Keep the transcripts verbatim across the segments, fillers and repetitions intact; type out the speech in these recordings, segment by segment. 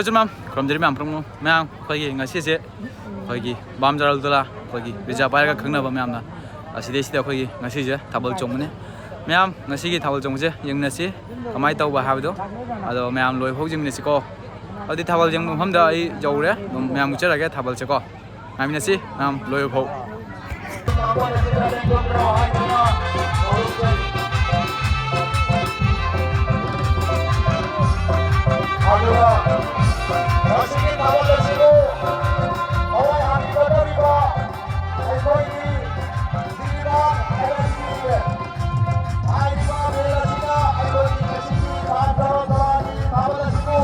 ꯃꯌꯥꯝ ꯈꯨꯔꯨꯝꯖꯔꯤ ꯃꯌꯥꯝ ꯄꯨꯝꯅꯃꯛ꯫ ꯃꯌꯥꯝ, ꯑꯩꯈꯣꯏꯒꯤ ꯉꯁꯤꯁꯦ ꯑꯩꯈꯣꯏꯒꯤ ꯕꯥꯝ ꯖꯔꯜꯗꯨꯂꯥ, ꯑꯩꯈꯣꯏꯒꯤ ꯕꯤꯖꯥ ꯄꯥꯏꯔꯒ ꯈꯪꯅꯕ ꯃꯌꯥꯝꯅ ꯑꯁꯤꯗꯩꯁꯤꯗ ꯑꯩꯈꯣꯏꯒꯤ ꯉꯁꯤꯁꯦ ꯊꯥꯕꯜ ꯆꯣꯡꯕꯅꯤ꯫ ꯃꯌꯥꯝ, ꯉꯁꯤꯒꯤ ꯊꯥꯕꯜ ꯆꯣꯡꯕꯁꯦ ꯌꯦꯡꯃꯤꯟꯅꯁꯤ, ꯀꯃꯥꯏꯅ ꯇꯧꯕ ꯍꯥꯏꯕꯗꯣ꯫ ꯑꯗꯣ ꯃꯌꯥꯝ ꯂꯣꯏꯐꯥꯎ ꯌꯦꯡꯃꯤꯟꯅꯁꯤꯀꯣ꯫ ꯑꯗꯨꯗꯤ ꯊꯥꯕꯜ ꯌꯦꯡꯕ ꯃꯐꯝꯗ ꯑꯩ ꯌꯧꯔꯦ, ꯑꯗꯨꯝ ꯃꯌꯥꯝ ꯎꯠꯆꯔꯒꯦ ꯊꯥꯕꯜꯁꯦꯀꯣ꯫ ꯉꯥꯏꯃꯤꯟꯅꯁꯤ ꯃꯌꯥꯝ ꯂꯣꯏꯕ ꯐꯥꯎ꯫ ꯑꯗꯨꯒ ꯉꯁꯤꯒꯤ ꯊꯥꯕꯜ ꯑꯁꯤꯕꯨ ꯊꯋꯥꯏ ꯍꯥꯞꯄꯤꯒꯗꯧꯔꯤꯕ ꯑꯩꯈꯣꯏꯒꯤ ꯖꯤꯔꯤꯕꯥꯝ ꯍꯥꯏꯕꯁꯤ ꯍꯥꯏꯔꯤꯕ ꯃꯦꯜ ꯑꯁꯤꯗ ꯑꯩꯈꯣꯏꯒꯤ ꯉꯁꯤꯒꯤ ꯇꯥꯡ ꯇꯔꯥ ꯇꯔꯥꯒꯤ ꯊꯥꯕꯜ ꯑꯁꯤꯕꯨ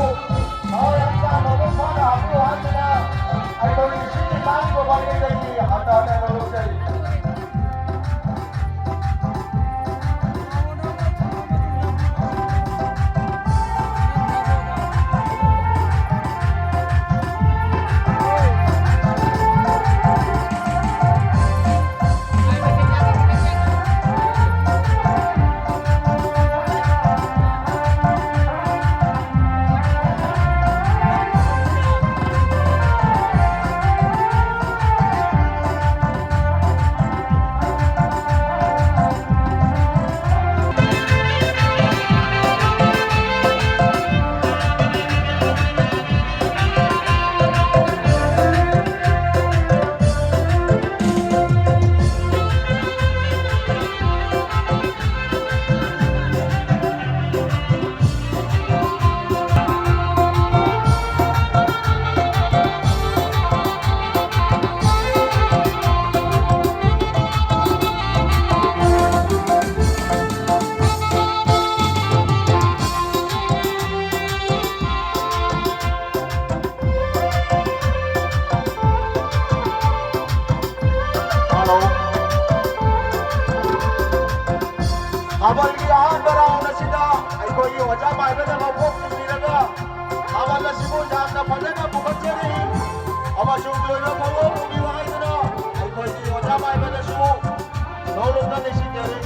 ꯊꯋꯥꯏ ꯍꯛꯆꯥꯡ ꯃꯄꯨꯡ ꯐꯥꯅ ꯍꯥꯞꯄꯤꯌꯨ ꯍꯥꯏꯗꯨꯅ ꯑꯩꯈꯣꯏꯒꯤ ꯁꯤꯒꯤ ꯂꯥꯡꯂꯤꯕ ꯃꯥꯏꯀꯩꯗꯒꯤ ꯍꯟꯅ ꯍꯟꯅ ꯐꯣꯡꯗꯣꯛꯆꯔꯤ꯫ ꯍꯜꯂꯣ꯫ ꯊꯥꯕꯜꯒꯤ ꯑꯍꯥꯟꯕ ꯔꯥꯎꯟ ꯑꯁꯤꯗ ꯑꯩꯈꯣꯏꯒꯤ ꯑꯣꯖꯥ ꯃꯥꯏꯕꯅ ꯃꯀꯣꯛ ꯆꯤꯡꯕꯤꯔꯒ ꯊꯥꯕꯜ ꯑꯁꯤꯕꯨ ꯌꯥꯝꯅ ꯐꯖꯅ ꯄꯨꯈꯠꯆꯔꯤ ꯑꯃꯁꯨꯡ ꯂꯣꯏꯕ ꯐꯥꯎꯕ ꯄꯨꯕꯤꯌꯨ ꯍꯥꯏꯗꯨꯅ ꯑꯩꯈꯣꯏꯒꯤ ꯑꯣꯖꯥ ꯃꯥꯏꯕꯅꯁꯨ ꯅꯧꯅ ꯅꯤꯡꯁꯤꯡꯖꯔꯤ꯫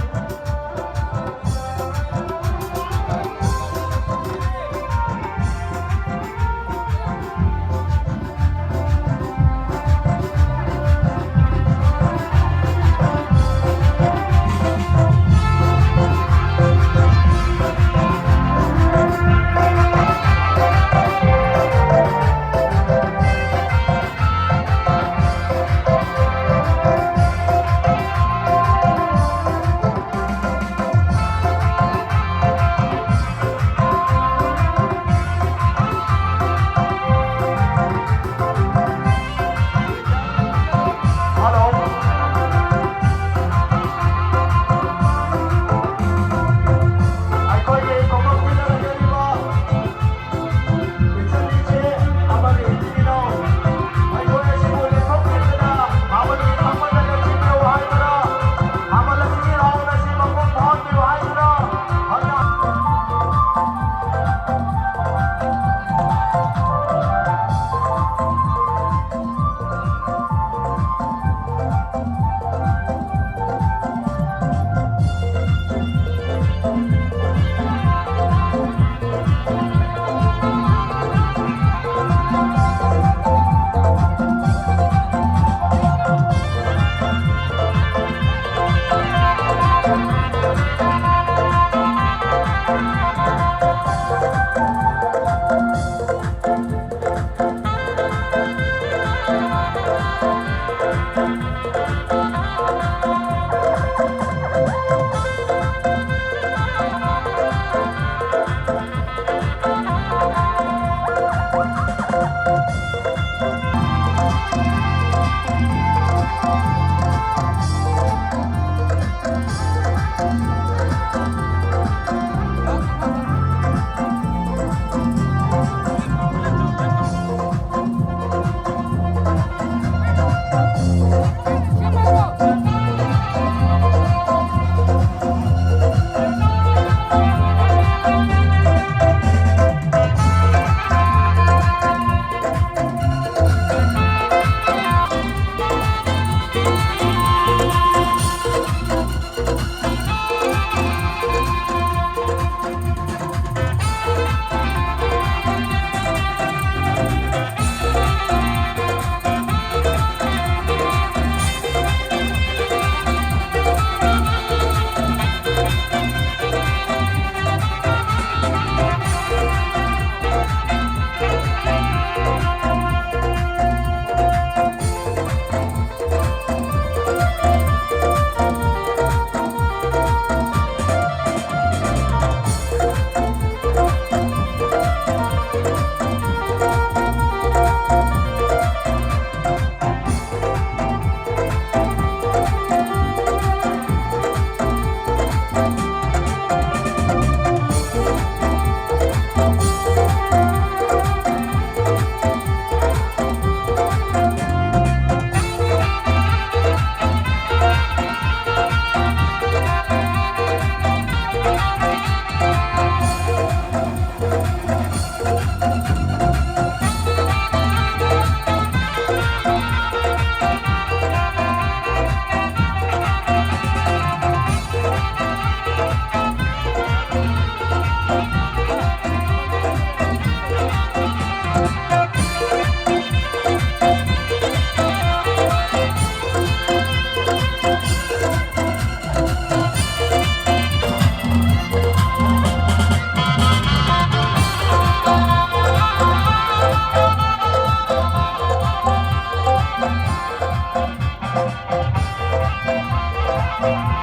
Hello.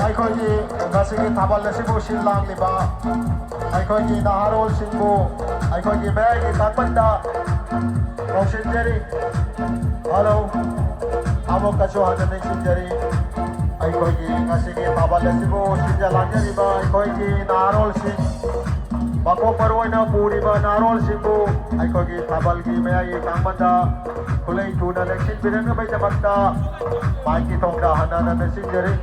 ꯑꯩꯈꯣꯏꯒꯤ ꯉꯁꯤꯒꯤ ꯊꯥꯕꯜ ꯑꯁꯤꯕꯨ ꯁꯤꯜ ꯂꯥꯡꯂꯤꯕ ꯑꯩꯈꯣꯏꯒꯤ ꯅꯍꯥꯔꯣꯜꯁꯤꯡꯕꯨ ꯑꯩꯈꯣꯏꯒꯤ ꯃꯌꯥꯏꯒꯤ ꯇꯥꯡꯕꯟꯗ ꯀꯧꯁꯤꯟꯖꯔꯤ꯫ ꯍꯜꯂꯣ꯫ ꯑꯃꯨꯛꯀꯁꯨ ꯍꯟꯅ ꯅꯤꯡꯁꯤꯡꯖꯔꯤ꯫ ꯑꯩꯈꯣꯏꯒꯤ ꯉꯁꯤꯒꯤ ꯊꯥꯕꯜ ꯑꯁꯤꯕꯨ ꯁꯤꯟꯖ ꯂꯥꯡꯖꯔꯤꯕ ꯑꯩꯈꯣꯏꯒꯤ ꯅꯍꯥꯔꯣꯜꯁꯤꯡ, ꯃꯀꯣꯛ ꯃꯔꯨ ꯑꯣꯏꯅ ꯄꯨꯔꯤꯕ ꯅꯍꯥꯔꯣꯜꯁꯤꯡꯕꯨ ꯑꯩꯈꯣꯏꯒꯤ ꯊꯥꯕꯜꯒꯤ ꯃꯌꯥꯏꯒꯤ ꯇꯥꯡꯕꯟꯗ ꯈꯨꯠꯂꯩ ꯊꯨꯅ ꯂꯦꯡꯁꯤꯟꯕꯤꯔꯛꯅꯕꯒꯤꯗꯃꯛꯇ ꯃꯥꯏꯛꯀꯤ ꯊꯣꯡꯗ ꯍꯟꯅ ꯍꯟꯅ ꯅꯤꯡꯁꯤꯡꯖꯔꯤ꯫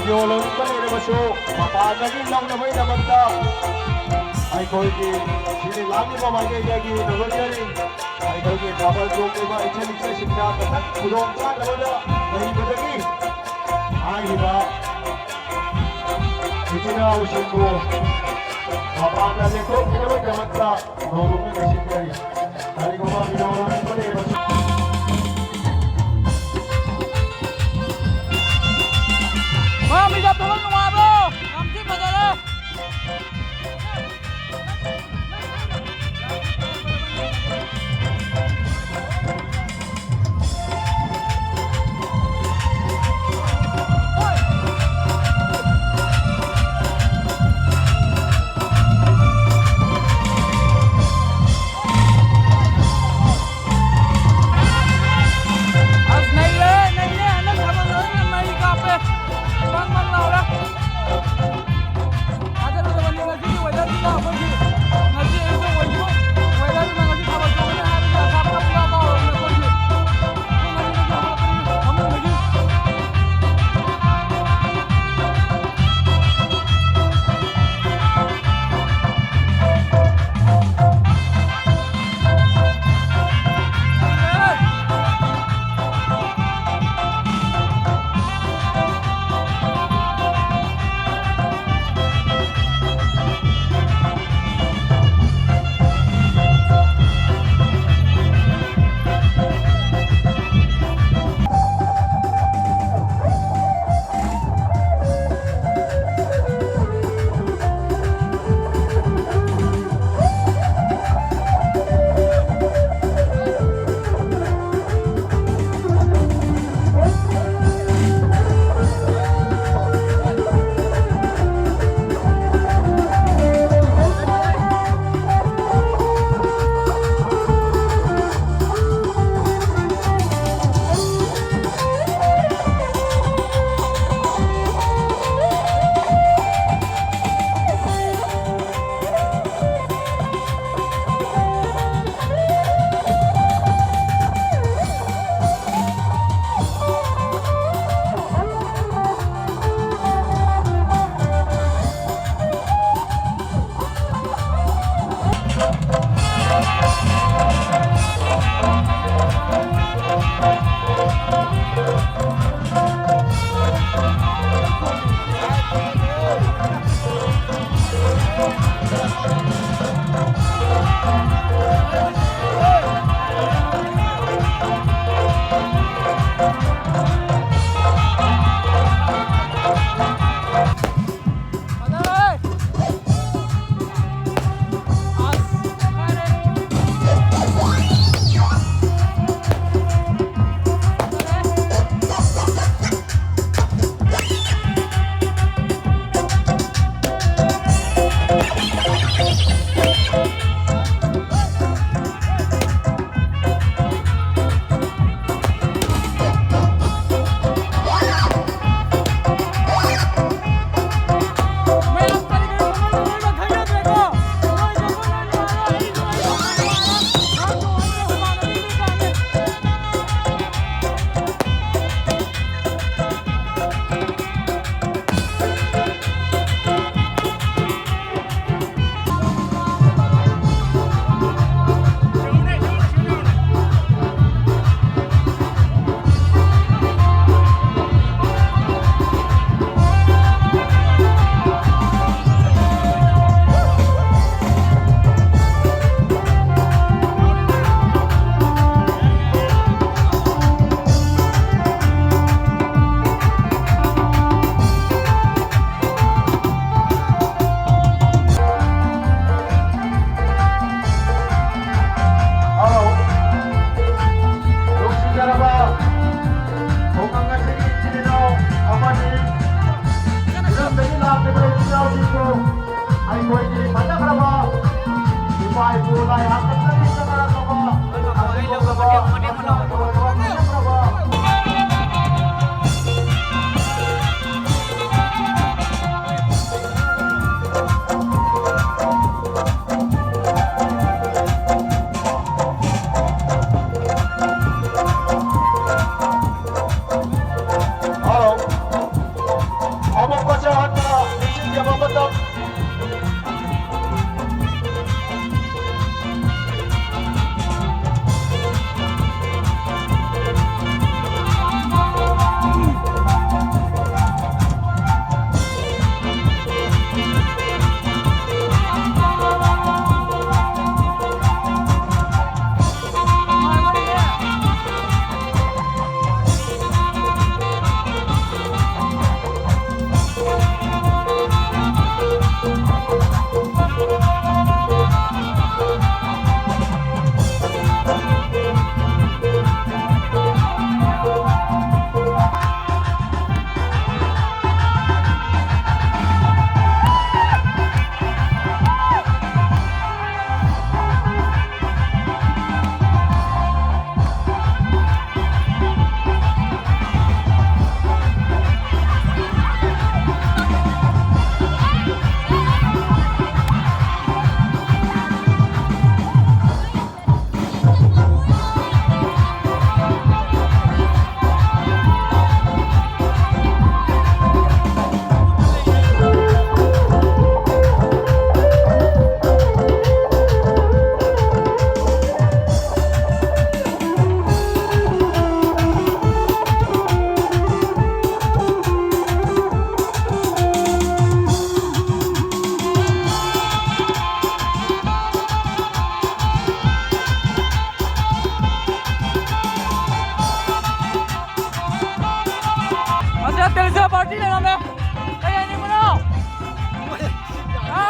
ꯌꯣꯜꯂꯣꯟꯕ ꯂꯩꯔꯕꯁꯨ ꯃꯄꯥꯟꯗꯒꯤ ꯂꯧꯅꯕꯒꯤꯗꯃꯛꯇ ꯑꯩꯈꯣꯏꯒꯤ ꯁꯤꯒꯤ ꯂꯥꯛꯂꯤꯕ ꯃꯥꯏꯀꯩꯗꯒꯤ ꯅꯣꯡꯗꯝꯅꯔꯤ꯫ ꯑꯩꯈꯣꯏꯒꯤ ꯊꯥꯕꯜ ꯆꯣꯡꯂꯤꯕ ꯏꯆꯟ ꯏꯆꯦꯁꯤꯡꯗ ꯈꯤꯇꯪ ꯈꯨꯗꯣꯡ ꯆꯥꯗꯕꯗ ꯂꯩꯕꯗꯒꯤ ꯍꯥꯏꯔꯤꯕ ꯏꯆꯤꯟ ꯏꯅꯥꯎꯁꯤꯡꯕꯨ ꯃꯄꯥꯟꯗ ꯂꯦꯞꯊꯣꯛꯄꯤꯅꯕꯒꯤꯗꯃꯛꯇ ꯅꯣꯡꯗꯝꯅ ꯅꯤꯡꯁꯤꯡꯖꯔꯤ꯫ ꯀꯔꯤꯒꯨꯝꯕ ꯃꯤꯅꯣꯔ ꯑꯃ ꯂꯩꯔꯕꯁꯨ ꯃꯥ ꯃꯤꯗ ꯊꯕꯛ ꯅꯨꯡꯉꯥꯏꯕ꯭ꯔꯣ? ꯌꯥꯝ ꯊꯤ ꯐꯖꯔꯦ꯫ ꯑꯩꯈꯣꯏꯒꯤ ꯐꯖꯈ꯭ꯔꯕ ꯏꯄꯥ ꯏꯄꯨ ꯂꯥꯏ ꯍꯥꯛꯇꯛꯇꯒꯤ ꯆꯠꯅꯔꯛꯂꯕ ꯑꯗꯨꯒꯨꯝꯂꯕ ꯃꯁꯛ ꯅꯥꯏꯕ ꯐꯖꯈ꯭ꯔꯕ ꯑꯃꯨꯛ ꯃꯆꯥ ꯍꯟꯅ ꯅꯤꯡꯁꯤꯡꯖꯕ ꯃꯇꯝ꯫ ꯃꯁꯤꯗ ꯇꯦꯂꯤꯁ ꯄꯥꯔꯇꯤ ꯂꯩꯔꯝꯃꯦ꯫ ꯀꯩ ꯍꯥꯏꯅꯤꯡꯕꯅꯣ? ꯍꯥ?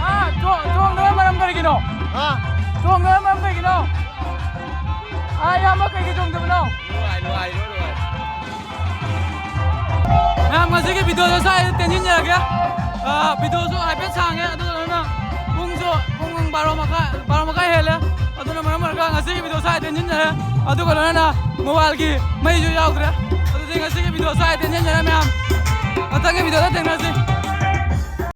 ꯍꯥ? ꯆꯣ-, ꯆꯣꯡꯗꯕ ꯃꯔꯝ ꯀꯔꯤꯒꯤꯅꯣ? ꯍꯥ? ꯆꯣꯡꯗꯕ ꯃꯔꯝ ꯀꯔꯤꯒꯤꯅꯣ? ꯑꯥ, ꯏꯌꯥꯝꯕ ꯀꯩꯒꯤ ꯆꯣꯡꯗꯕꯅꯣ? ꯅꯨꯡꯉꯥꯏ, ꯅꯨꯡꯉꯥꯏ, ꯅꯨꯡꯉꯥꯏ꯫ ꯃꯌꯥꯝ ꯉꯁꯤꯒꯤ ꯚꯤꯗꯤꯑꯣꯗꯣ ꯁ꯭ꯋꯥꯏꯗ ꯇꯦꯟꯁꯤꯟꯖꯔꯒꯦ꯫ ꯑ, ꯚꯤꯗꯤꯑꯣꯁꯨ ꯍꯥꯏꯐꯦꯠ ꯁꯥꯡꯉꯦ, ꯑꯗꯨꯒ ꯂꯣꯏꯅꯅ ꯄꯨꯡꯁꯨ, ꯄꯨꯡ ꯕꯥꯔꯣ ꯃꯈꯥꯏ, ꯕꯥꯔꯣ ꯃꯈꯥꯏ ꯍꯦꯜꯂꯦ꯫ ꯑꯗꯨꯅ ꯃꯔꯝ ꯑꯣꯏꯔꯒ ꯉꯁꯤꯒꯤ ꯚꯤꯗꯤꯑꯣ ꯁ꯭ꯋꯥꯏꯗ ꯇꯦꯟꯁꯤꯟꯖꯔꯦ꯫ ꯑꯗꯨꯒ ꯂꯣꯏꯅꯅ ꯃꯣꯕꯥꯏꯜꯒꯤ ꯃꯩꯁꯨ ꯌꯥꯎꯗ꯭ꯔꯦ꯫ ꯑꯗꯨꯗꯤ ꯉꯁꯤꯒꯤ ꯚꯤꯗꯤꯑꯣ ꯁ꯭ꯋꯥꯏꯗ ꯇꯦꯟꯁꯤꯟꯖꯔꯦ ꯃꯌꯥꯝ꯫ ꯃꯊꯪꯒꯤ ꯚꯤꯗꯤꯑꯣꯗ ꯊꯦꯡꯅꯁꯤ꯫